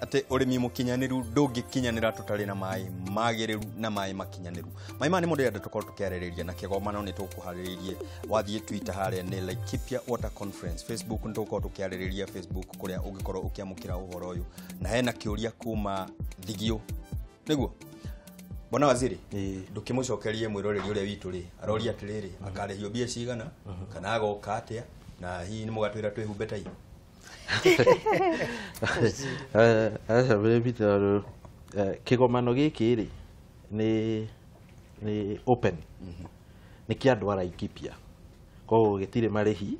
Atĩ ũrĩmi mũkinyanĩru ndũngĩkinyanĩra tũtarĩ na maĩ magĩrĩru na maĩ makinyanĩru. Maĩ maya nĩmo ndĩrenda tũkorwo tũkĩarĩrĩria na kĩgomano nĩ tũkũharĩrĩirie. Wathiĩ Twitter harĩa nĩ Laikipia Water Conference, Facebook nĩ tũgũkorwo tũkĩarĩrĩria Facebook kũrĩa ũngĩkorwo ũkĩamũkĩra ũhoro ũyũ. Na hena kĩũria kuma Thigio. Nĩguo? Bwana Waziri, ndũkĩmũcokerie mwĩroreri ũrĩa witũ rĩ, aroria atĩrĩrĩ, akarĩhio mbia cigana, kana agoka atĩa, na hihi nĩ mũgatwĩra twĩhumbe tai? Aca mbere tondũ kĩgomano gĩkĩ rĩ nĩ open, nĩ kĩa andũ a Laikipia, koguo gĩtirĩ marĩhi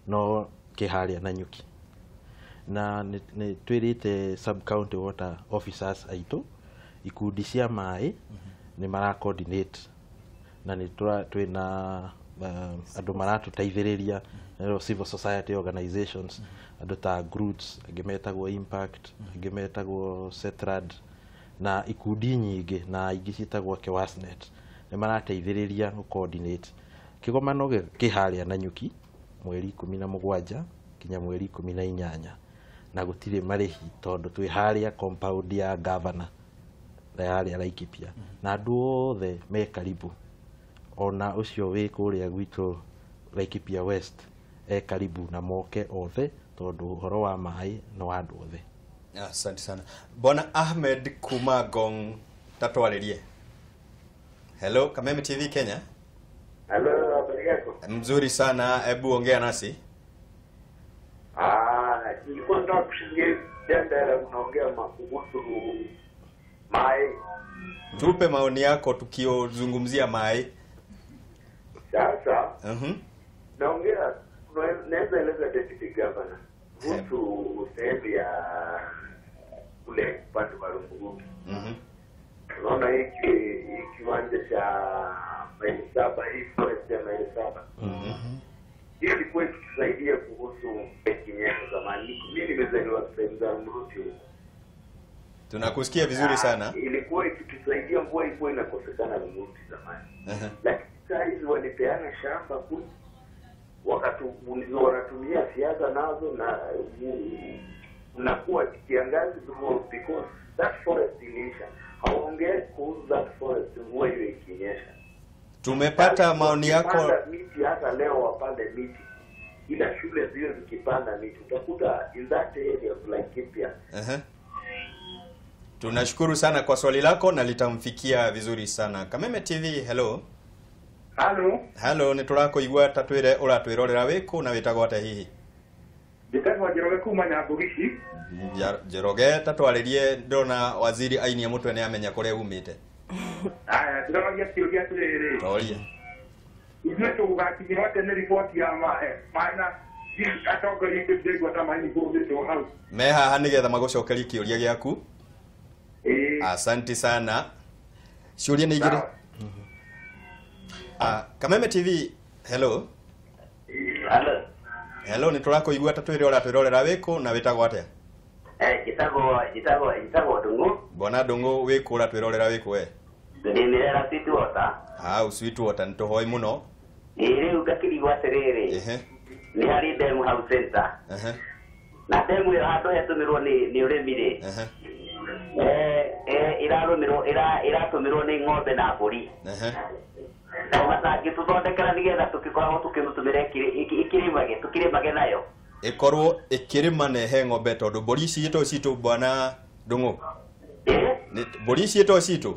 no kĩharĩa Nanyuki, na nĩ twĩrĩte sub county water officers aitũ ikundi cia maĩ nĩ mara coordinate na nĩ twĩna andũ maratũteithĩrĩria, civil society organizations, andũ ta Groots, angĩ metagwo Impact, angĩ metagwo Setrad, na ikundi nyingĩ na ingĩ ciĩtagwo Kewasnet, nĩ marateithĩrĩria gũ coordinate kĩgomano kĩ harĩa Nanyuki mweri 17 nginya mweri 18, na gũtirĩ marĩhi tondũ twĩ harĩa compound ya governor harĩa Laikipia, na andũ othe me karibu, ona ũcio wĩ kũrĩa gwitũ Laikipia West e karibu, na moke othe tondũ ũhoro wa maĩ nĩ wa andũ othe. Asante sana. Bwana Ahmed kuma Ngong, tatwarĩrie. Hello, Kameme TV Kenya. Hello, habari yako? Mzuri sana, hebu ongea nasi. Nilikuwa nataka kushiriki jadala mnaongea kuhusu maĩ. Tupe maoni yako tukiozungumzia maĩ. Sasa naongea, naweza eleza Deputy Governor kuhusu sehemu ya ule upande wa Runguruki. Unaona hiki kiwanja cha maili 7, hii forest ya maili 7. Hii ilikuwa ikitusaidia kuhusu kinyesho zamani. Mimi nimezaliwa sehemu za Runguruki huko. Tunakusikia vizuri sana. Ilikuwa ikitusaidia, mvua ilikuwa inakosekana Runguruki zamani. Lakini saa hizi walipeana shamba kule, wanatumia siasa nazo na unakuwa kiangazi because that forest iliisha. Hawaongei kuhusu that forest mvua hiyo ikinyesha. Tumepata maoni yako. Miti hata leo wapande miti, ila shule zile zikipanda miti utakuta in that area of Laikipia. Tunashukuru sana kwa swali lako na litamfikia vizuri sana. Kameme TV, hello. Hello. Hello, nĩ tũrakũigua ta twĩre ũratwĩrorera wĩkũ na wĩtagwo atĩa hihi? Njĩtagwo Njoroge kuma Nyambũgici. Njoroge, ta twarĩrie, ndĩrona waziri ainia mũtwe nĩ amenya kũrĩa umĩte. Aya, ndĩroria kĩũria atĩrĩrĩ. Toria. Ithuĩ tũgũgakinyĩrwo atĩa nĩ riboti ya maĩ na atongoria aitũ ndĩraigua ta manyihũrĩtwo hau. Me haha nĩgetha magũcokerie kĩũria gĩaku. Asante sana. Ciũria nĩ igĩrĩ. Kameme TV, hello. Hello. Hello, nĩ tũrakũigua ta twĩre ũratwĩrorera wĩkũ na wĩtagwo atĩa? Njĩtagwo Ndung'u. Bwana Ndung'u, wĩkũ ũratwĩrorera wĩkũ we? Ndĩ Mĩrera Sweet Water. Hau Sweet Water nĩ tũhoi mũno. Rĩu ngakĩrigwo atĩrĩrĩ. Nĩ harĩ demu hau center. Na demu ĩyo handũ hetũmĩrwo nĩ ũrĩmi rĩ. Ĩratũmĩrwo nĩ ng'ombe na mbũri. Na matangĩtũthondekera nĩgetha tũkĩkoragwo tũkĩmĩtũmĩra ĩkĩrĩmage, tũkĩrĩmage nayo. Ĩkorwo ĩkĩrĩma na ĩhe ng'ombe tondũ mbũri ici to citũ bwana Ndung'u. Mbũri ici to citũ?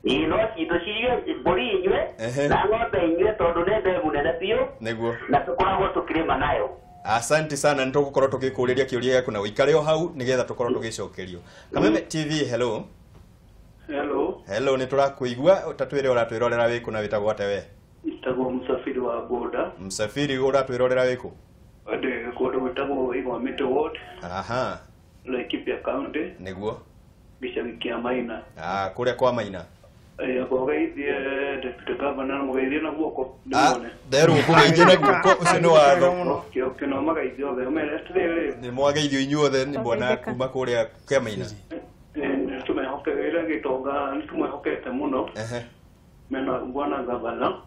Ĩĩ no citũ cinyue, mbũri inyue na ng'ombe inyue tondũ nĩ ndemu nene biũ. Nĩguo. Na tũkoragwo tũkĩrĩma nayo. Asante sana, nĩ tũgũkorwo tũgĩkũrĩria kĩũria gĩaku na ũikare o hau nĩgetha tũkorwo tũgĩcokerio. Kameme TV, hello. Hello. Hello, nĩ tũrakũigua ta twĩre ũratwĩrorera wĩkũ na wĩtagwo atĩa we? Njĩtagwo Msafiri wa boda. Msafiri ũratwĩrorera wĩkũ? Ndĩ kũndũ gwĩtagwo Igwamĩtĩ Ward. Aha. Laikipia County. Nĩguo. Gĩcagi kĩa Maina. Kũrĩa kwa Maina. Mũgeithie Deputy Governor, mũgeithie na guoko ndĩmuone. Nderwo kũgeithie na guoko, ũcio nĩ watho. Okay, no magaithie othe. Ũmere atĩrĩrĩ. Nĩ mwageithio inyuothe nĩ bwana kuma kũrĩa kĩa Maina. Nĩ gĩtonga nĩ tũmwĩhokete mũno. Mena bwana Governor.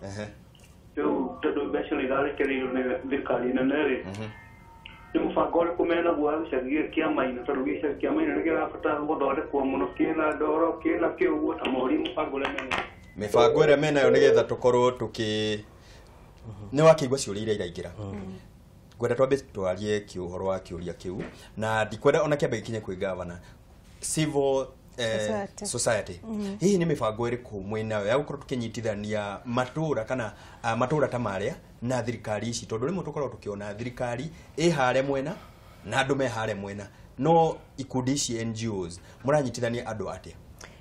Rĩu tondũ mbeca nĩ irarekereirio nĩ thirikari nene rĩ. Nĩ mũbango ũrĩkũ menaguo wa gĩcagi gĩkĩ kĩa Maina, tondũ gĩcagi kĩa Maina nĩ kĩrabatara gũthondekwo mũno, kĩna ndoro, kĩna kĩ ũguo, ta morie mũbango ũrĩa menaguo. Mĩbango ĩrĩa menayo nĩgetha tũkorwo tũkĩ nĩ wakĩigua ciũria iria iraingĩra. Ngwenda twambe twarie ũhoro wa kĩũria kĩu na ndikwenda ona kĩambe gĩkinye kwĩ gavana. Civil society. Hihi nĩ mĩbango ĩrĩkũ mwĩnayo ya gũkorwo tũkĩnyitithania matũra kana matũra ta marĩa na thirikari ici, tondũ rĩmwe tũkoragwo tũkĩona thirikari ĩ harĩa mwena na andũ me harĩa mwena, no ikundi ici NGOs mũranyitithania andũ atĩa?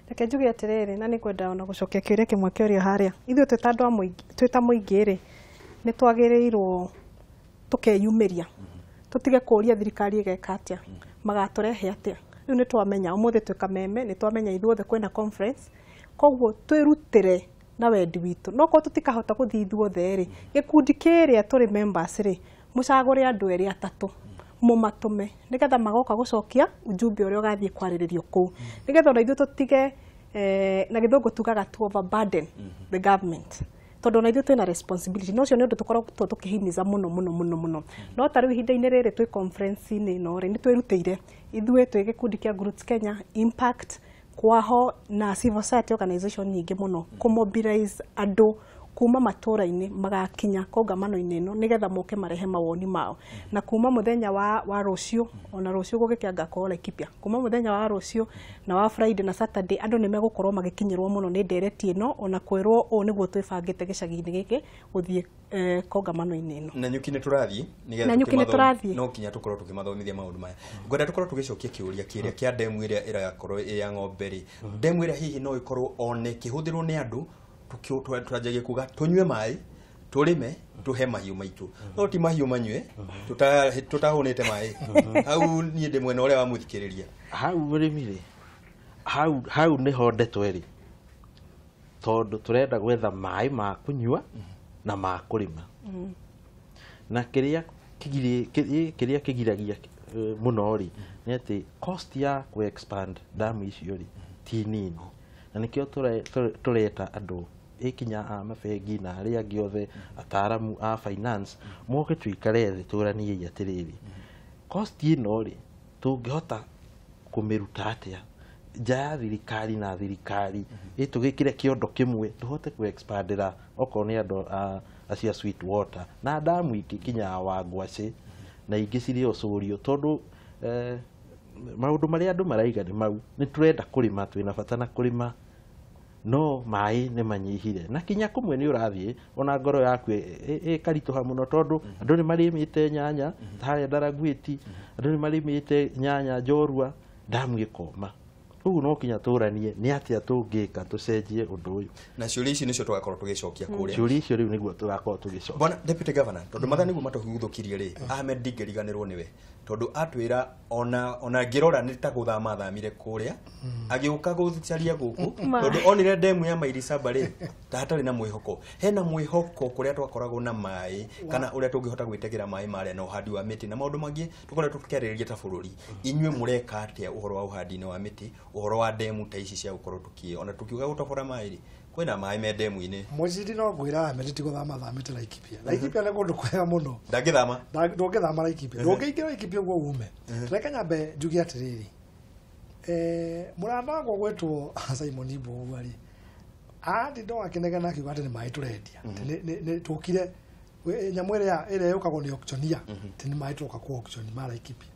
Reke njuge atĩrĩrĩ, na nĩ kwenda ona gũcokia kĩũria kĩmwe kĩũrio harĩa. Ithuĩ twĩ ta andũ a mũingĩ, twĩ ta mũingĩ rĩ, nĩ twagĩrĩirwo tũkeyumĩria, tũtige kũũria thirikari ĩgeka atĩa, magatũrehe atĩa. Rĩu nĩ twamenya ũmũthĩ twĩ Kameme, nĩ twamenya ithuothe kwĩna conference, koguo twĩrutĩre na wendi witũ. No korwo tũtikahota gũthiĩ ithuothe rĩ, gĩkundi kĩrĩa tũrĩ members rĩ, mũcagũre andũ erĩ atatũ mũmatũme nĩgetha magoka gũcokia ujumbe ũrĩa ũgathiĩ kwarĩrĩrio kũu, nĩgetha ona ithuĩ tũtige na gĩthũngũ tugaga to overburden the government, tondũ ona ithuĩ twĩna responsibility. No ũcio nĩ ũndũ tũkoragwo tũkĩhimiza mũno mũno mũno mũno. No ta rĩu ihinda-inĩ rĩrĩ twĩ conference-inĩ ĩno rĩ, nĩ twĩrutĩire ithuĩ twĩ gĩkundi kĩa Roots Kenya, Impact, Kwaho na civil society organization nyingĩ mũno kũmobilize andũ kuma matũra-inĩ magakinya kongamano-inĩ ĩno nĩgetha moke marehe mawoni mao. Na kuma mũthenya wa rũciũ, ona rũciũ gũgĩkĩa ngakorwo Laikipia, kuma mũthenya wa rũciũ na wa Friday na Saturday, andũ nĩ megũkorwo magĩkinyĩrwo mũno nĩ ndereti ĩno, ona kwĩrwo ũũ nĩguo twĩbangĩte gĩcagi-inĩ gĩkĩ gũthiĩ kongamano-inĩ ĩno. Na nyuki nĩ tũrathiĩ, nĩgetha Na nyuki nĩ tũrathiĩ. No kinya tũkorwo tũkĩmathomithia maũndũ maya. Ngwenda tũkorwo tũgĩcokia kĩũria kĩrĩa kĩa ndemu ĩrĩa ĩrakorwo ĩ ya ng'ombe rĩ, ndemu ĩrĩa hihi no ĩkorwo one ĩkĩhũthĩrwo nĩ andũ, twanjagie kuga tũnyue maĩ, tũrĩme, tũhe mahiũ maitũ, no ti mahiũ manyue tũtahũnĩte maĩ. Hau niĩ ndĩ mwena ũrĩa wa mũthikĩrĩria. Hau mũrĩmi rĩ, hau nĩho ndeto ĩrĩ, tondũ tũrenda gwetha maĩ ma kũnyua na ma kũrĩma. Na kĩrĩa kĩrĩa kĩgiragia mũno rĩ, nĩ atĩ cost ya kũ expand damu icio rĩ ti nini, na nĩkĩo tũreta andũ ĩkinya a mabengi na arĩa angĩ othe ataramu a finance moke tũikare thĩ tũranie atĩrĩrĩ, cost ĩno rĩ tũngĩhota kũmĩruta atĩa nja ya thirikari, na thirikari ĩtũgĩkĩre kĩondo kĩmwe tũhote kũ expandĩra okorwo nĩ andũ a acio a sweet water na damu ingĩ kinya wa ngwacĩ na ingĩ cirĩ ũcũrio, tondũ maũndũ marĩa andũ maraiga nĩ mau, nĩ tũrenda kũrĩma, twĩna bata na kũrĩma, no maĩ nĩ manyihire, na kinya kũmwe nĩ ũrathiĩ ona ngoro yaku ĩkaritũha mũno, tondũ andũ nĩ marĩmĩte nyanya ta harĩa Ndaraguĩti, andũ nĩ marĩmĩte nyanya njorua, damu ĩkoma. Ũguo no kinya tũranie nĩ atĩa tũngĩka tũcenjie ũndũ ũyũ. Na ciũria ici nĩcio tũgakorwo tũgĩcokia kũrĩa. Ciũria icio rĩu nĩguo tũgakorwo tũgĩcokia. Bwana Deputy Governor, tondũ mathaa nĩguo matũhuthũkirie rĩ, Ahmed ndingĩriganĩrwo nĩwe, tondũ atwĩra ona ngĩrora nĩ ta gũthama athamire kũrĩa agĩũka gũcaria gũkũ, tondũ onire ndemu ya mairi saba rĩ ta hatarĩ na mwĩhoko. Hena mwĩhoko kũrĩa twakoragwo na maĩ, kana ũrĩa tũngĩhota gwĩtegera maĩ marĩa na ũhandi wa mĩtĩ na maũndũ mangĩ tũkoretwo tũkĩarĩrĩria ta bũrũri. Inyuĩ mũreka atĩa ũhoro wa ũhandi-inĩ wa mĩtĩ, ũhoro wa ndemu ta ici cia gũkorwo tũkĩ ona tũkiuga gũtobora maĩ rĩ, kwĩna maĩ me ndemu-inĩ? Mũciri no ngwĩra Ahmed ti gũthama thamĩte Laikipia. Laikipia nĩ kũndũ kwega mũno. Ndangĩthama. Ndũngĩthama Laikipia, ndũngĩingĩra Laikipia ũguo ume. Reke nyambe njuge atĩrĩrĩ, mũrata wakwa gwĩtwo Simon Mbugua rĩ, andinda akĩnegena akiuga atĩ nĩ maĩ tũrendia. Atĩ nĩ tũkire nyamũ ĩrĩa yũkagwo nĩ auctioneer, atĩ nĩ maĩ tũroka kũ auction ma Laikipia.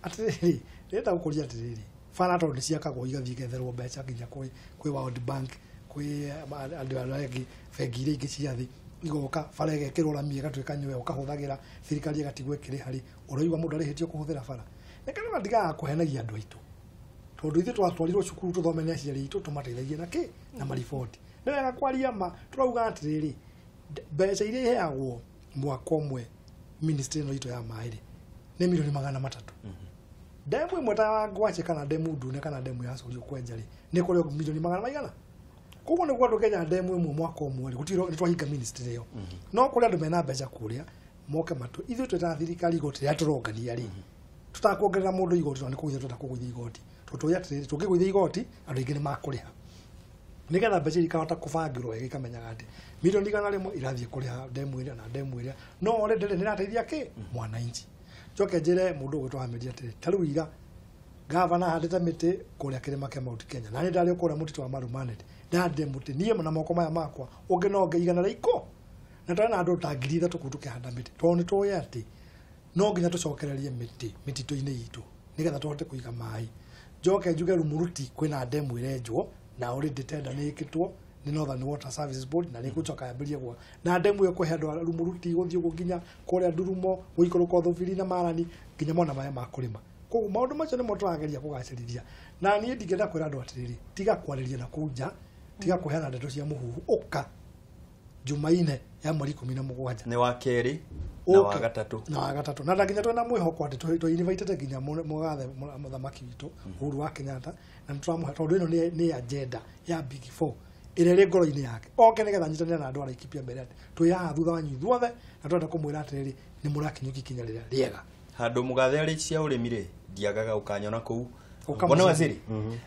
Atĩrĩrĩ, ndĩrenda gũkũria atĩrĩrĩ, bara tondũ nĩ ciakagwo igathiĩ igetherwo mbeca nginya kwĩ World Bank, kwĩ andũ arĩa angĩ, bengi iria ingĩ cia thĩ, igoka bara ĩgekĩrwo rami ĩgatuĩka nĩwe ũkahũthagĩra, thirikari ĩgatigwo ĩkĩrĩha rĩ, ũraigua mũndũ arĩhĩtio kũhũthĩra bara? Reke nĩ matigaga kũhenagia andũ aitũ, tondũ ithuĩ twatwarirwo cukuru tũthome nĩ aciari aitũ tũmateithagie na kĩ na mariboti. Nĩ wega kwaria ma, tũrauga atĩrĩrĩ, mbeca iria iheagwo mwaka ũmwe ministry ĩno itũ ya maĩ rĩ, nĩ milioni 300. Ndemu ĩmwe ta ya Ngwacĩ kana ndemu ndune kana ndemu ya Cũrio kwenja rĩ, nĩ kũrĩ milioni magana maigana. Koguo nĩguo andũ Kenya ndemu ĩmwe mwaka ũmwe rĩ, gũtirĩ nĩ twahinga ministry ĩyo. No kũrĩ andũ mena mbeca kũrĩa moke matũ, ithuĩ twĩtaga thirikari igoti rĩrĩa tũrongania rĩ, tũtakuongerera mũndũ igoti, tondũ nĩ kũgũithia tũrenda kũgũithia igoti, tondũ tũĩ atĩrĩrĩ, tũngĩgũithia igoti andũ aingĩ nĩ makũrĩha, nĩgetha mbeca ikahota kũbangĩrwo wega, ikamenyaga atĩ milioni 100 irathiĩ kũrĩha ndemu ĩrĩa na ndemu ĩrĩa, no already nĩ ĩrateithia kĩ mwananchi. Njoke njĩre mũndũ ũgwĩtwo Hamidi atĩrĩ, ta rĩu ira gavana ahandĩte mĩtĩ kũrĩa kĩrĩma kĩa Mount Kenya, na niĩ ndarĩ o kũrĩa mũtitũ wa Marumanet, ndahandire mũtĩ niĩ na moko maya makwa, ũngĩ no ũngĩ 110, na twarĩ na andũ ta 3,000 kũu tũkĩhanda mĩtĩ, tondũ nĩ tũĩ atĩ no nginya tũcokererie mĩtĩ mĩtitũ-inĩ itũ nĩgetha tũhote kũiga maĩ. Njoke njuge Rumuruti kwĩna ndemu ĩrenjwo na already tender nĩ ĩkĩtwo nĩ Northern Water Services Board, na nĩ ĩgũcoka yambĩrĩrie gwa na ndemu ĩyo kũhe andũ a Rumuruti gũthiĩ ũguo nginya kũrĩa Ndurumo, gũikũrũka Ũthũbiri na Marani nginya mona maĩ ma kũrĩma. Koguo maũndũ macio nĩmo tũrageria kũgacĩrithia. Na niĩ ndingĩenda kwĩra andũ atĩrĩrĩ, tiga kwarĩria na kũu nja, tiga kũheana ndeto cia mũhuhu, ũka Jumaine ya mweri 17 nĩ wa kerĩ na wa gatatũ, na wa gatatũ, na nginya twĩna mwĩhoko atĩ tũinvitĩte nginya mũgathe mũthamaki witũ Uhuru wa Kenyatta, na nĩtũramũhe tondũ ĩno nĩ agenda ya Big Four ĩrĩa ĩrĩ ngoro-inĩ yake, oke nĩgetha anyitanĩre na andũ a Laikipia mbere atĩ twĩ haha thutha wanyu ithuothe, na tũrenda kũmwĩra atĩrĩrĩ, nĩ mũrakinyũkia ikinya rĩrĩa rĩega. Handũ mũgathe arĩ cia ũrĩmi rĩ, ndiagaga ũkanyona kũu. Bwana waziri,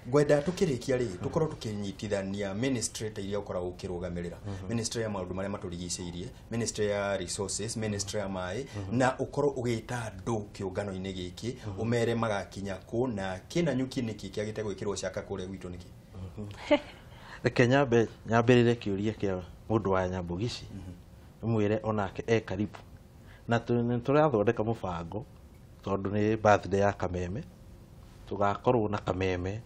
ngwenda tukirikia ri tukorwo tukinyitithania ministry ta iria ukoragwo ukirugamirira, ministry ya maundu maria maturigiceirie, ministry ya resources, ministry ya maĩ, na ukorwo ugita andu kiungano-ini giki umere magakinya ku na kina nyuki niki kiagite gwikirwo caka kuria gwitu niki. Reke nyambe nyambirire kiuria kia mundu wa Nyambugici mwire onake e karibu na turathondeka mubango tondu ni birthday ya Kameme, tugakorwo na Kameme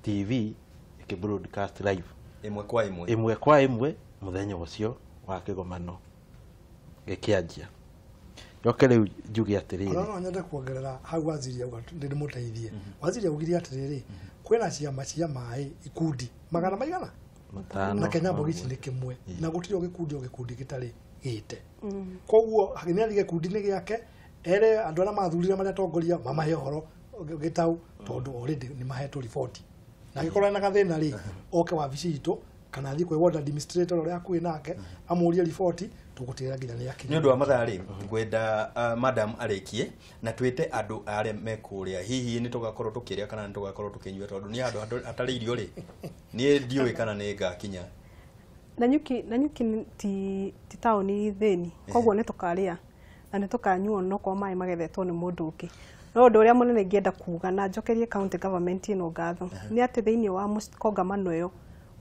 TV iki broadcast live imwe kwa imwe, imwe kwa imwe muthenya ucio wa kigomano gikianjia. Njoke riu njuge atiriri, no nyende kuongerera hau waziri auga ndimuteithie. Waziri augire atiriri, kwina ciama cia mai ikundi magana maigana matano na Kenya Mbogici ni kimwe, na gutiri gikundi o gikundi gitari gite. Koguo nĩ athige gikundi-inĩ gĩake ere andu arĩa mathurire marĩa atongoria mamahe ũhoro gĩtau, tondu already nĩ mahetwo riboti, na angĩkorwo ena gathĩna rĩ oke wabici itũ kana athiĩ kwĩ ward administrator ũrĩa hakuhĩ nake amũrie riboti, tũgũtigĩrĩra nginya nĩ yakinya. Nĩ ũndũ wa mathaa rĩ, ngwenda madam arĩkie na twĩte andũ arĩa me kũrĩa, hihi nĩ tũgakorwo tũkĩrĩa kana nĩ tũgakorwo tũkĩnyua, tondũ nĩ handũ hatarĩ irio rĩ, niĩ ndiũĩ kana nĩ ngakinya. Nanyuki ti taũni thĩni, koguo nĩ tũkarĩa na nĩ tũkanyua no kwa maĩ magethetwo nĩ mũndũ ũngĩ. No ũndũ ũrĩa mũnene ingĩenda kuga na njokerie county government ĩno ngatho nĩ atĩ thĩinĩ wa kongamano ĩyo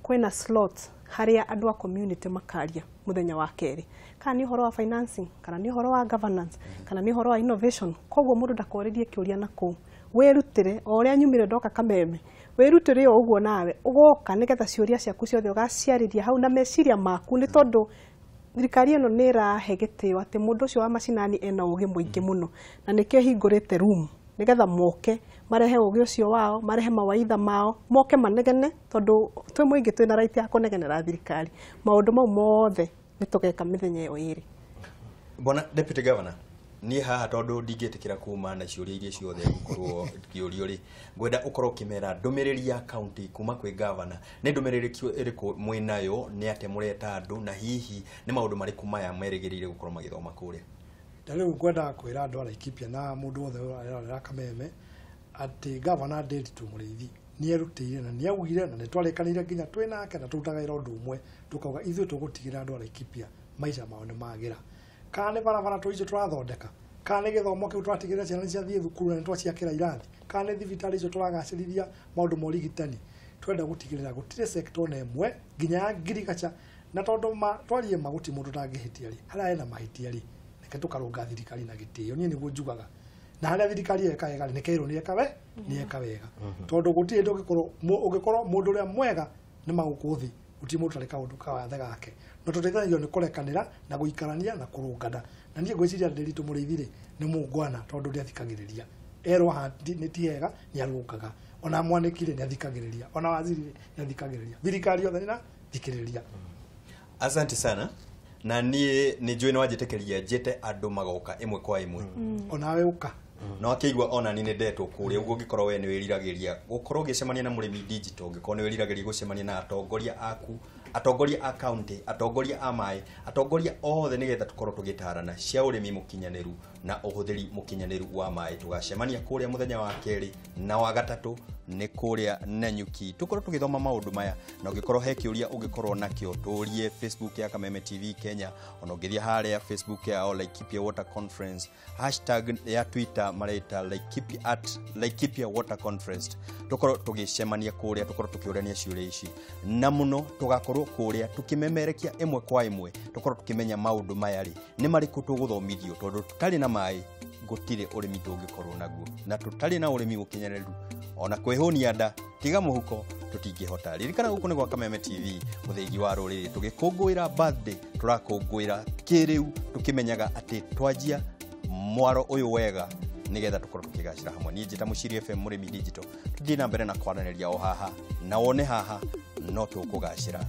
kwĩna slot harĩa andũ a community makaria mũthenya wa kerĩ, kana nĩ ũhoro wa financing, kana nĩ ũhoro wa governance, kana nĩ ũhoro wa innovation. Koguo mũndũ ndakorĩrie kĩũria na kũu, wĩrutĩre o ũrĩa nyumire ndoka Kameme, wĩrutĩre o ũguo nawe ũgoka nĩgetha ciũria ciaku ciothe ũgaciarĩria hau na meciria maku, nĩ tondũ thirikari ĩno nĩ ĩrahe gĩtĩo atĩ mũndũ ũcio wa macinani ena ũgĩ mũingĩ mũno, na nĩkĩo hingũrĩte room nĩgetha moke marehe ũgĩ ũcio wao, marehe mawaitha mao, moke manegene, tondũ twĩ mũingĩ twĩna right ya kũnegenera thirikari. Maũndũ mau mothe nĩ tũgeka mĩthenya ĩyo ĩrĩ. Bwana Deputy Governor, niĩ haha tondũ ndingĩtĩkĩra kuma na ciũria iria ciothe ngũkorwo ngĩũrio rĩ, ngwenda ũkorwo ũkĩmera ndũmĩrĩri ya county kuma kwĩ governor nĩ ndũmĩrĩri ĩrĩkũ mwĩnayo, nĩ atĩa mũreta andũ, na hihi nĩ maũndũ marĩkũ maya merĩgĩrĩire gũkorwo magĩthoma kũrĩa? Ta rĩu ngwendaga kwĩra andũ a Laikipia na mũndũ wothe ũrarora Kameme atĩ governor Ndiritu Mũrĩithi nĩ erutĩire na nĩ augire na nĩ twarĩkanĩire nginya twĩ nake na tũrutaga wĩra ũndũ ũmwe, tũkauga ithuĩ tũgũtigĩra andũ a Laikipia maica mao nĩ magĩra. Kana nĩ barabara icio tũrathondeka, kana nĩ gĩthomo kĩu tũratigĩrĩra ciana ciathiĩ thukuru na nĩ twaciakĩra irathi, kana nĩ thibitarĩ icio tũragacĩrithia maũndũ ma ũrigitani, twenda gũtigĩrĩra gũtirĩ sector ona ĩmwe nginya ya ngirigaca, na tondũ twarie ma gũtirĩ mũndũ ũtangĩhĩtia rĩ, harĩa hena mahĩtia rĩ, reke tũkarũnga thirikari na gĩtĩo. Niĩ nĩguo njugaga, na harĩa thirikari yeka wega rĩ, nĩkerwo nĩ eka wega, tondũ gũtirĩ hĩndĩ ũngĩkorwo mũndũ ũrĩa mwega nĩ magũkũ thĩ, gũtirĩ mũndũ ũtarĩ kaũndũ kawathe gake, no tũteithanagia nĩ kũrekanĩra na gũikarania na kũrũngana. Na niĩ ngwĩciria Ndiritu Mũrĩithi rĩ nĩ mũngwana, tondũ ndĩathikagĩrĩria, erwo haha nĩ ti hega nĩ arũngaga, ona mwanĩki rĩ nĩ athikagĩrĩria, ona waziri rĩ nĩ athikagĩrĩria, thirikari yothe nĩ ĩrathikĩrĩria. Asante sana, na niĩ nĩ njũĩ nĩ wanjĩtĩkĩria njĩte andũ magoka ĩmwe kwa ĩmwe, onawe ũka no akĩigua ona ni nĩ ndetwo kũrĩa ũguo. Ũngĩkorwo we nĩ wĩriragĩria gũkorwo ũgĩcemania na mũrĩmi digital, ũngĩkorwo nĩ wĩriragĩria gũcemania na atongoria aku, atongoria a county, atongoria a maĩ, atongoria othe, nĩgetha tũkorwo tũgĩtarana cia ũrĩmi mũkinyanĩru, Na ũhũthĩri mũkinyanĩru wa maĩ. Tũgacemania kũrĩa mũthenya wa kerĩ na wa gatatũ nĩ kũrĩa Nanyuki, tũkorwo tũgĩthoma maũndũ maya. Na ũngĩkorwo he kĩũria ũngĩkorwo nakĩo, tũrie Facebook ya Kameme TV Kenya, ona ũngĩthiĩ harĩa Facebook yao Laikipia Water Conference, hashtag ya Twitter mareta Laikipia, @LaikipiaWaterConference. Tũkorwo tũgĩcemania kũrĩa, tũkorwo tũkĩũrania ciũria ici, na mũno tũgakorwo kũrĩa tũkĩmemerekia ĩmwe kwa ĩmwe, tũkorwo tũkĩmenya maũndũ maya rĩ nĩ marĩkũ tũgũthomithio, tondũ tũtarĩ na maĩ gũtirĩ ũrĩmi tũngĩkorwo naguo, na tũtarĩ na ũrĩmi mũkinyanĩru ona kwĩhũnia nda tiga mũhuko tũtingĩhota. Ririkana gũkũ nĩ gwa Kameme TV, mũthĩgi wa rũrĩrĩ, tũgĩkũngũĩra birthday, tũrakũngũĩra kĩrĩu tũkĩmenyaga atĩ twanjia mwaro ũyũ wega nĩgetha tũkorwo tũkĩgacĩra hamwe. Niĩ njĩta Mũciri FM Mũrĩmi Digital, tũthiĩ na mbere na kwaranĩria o haha na wone haha no tũkũgacĩra.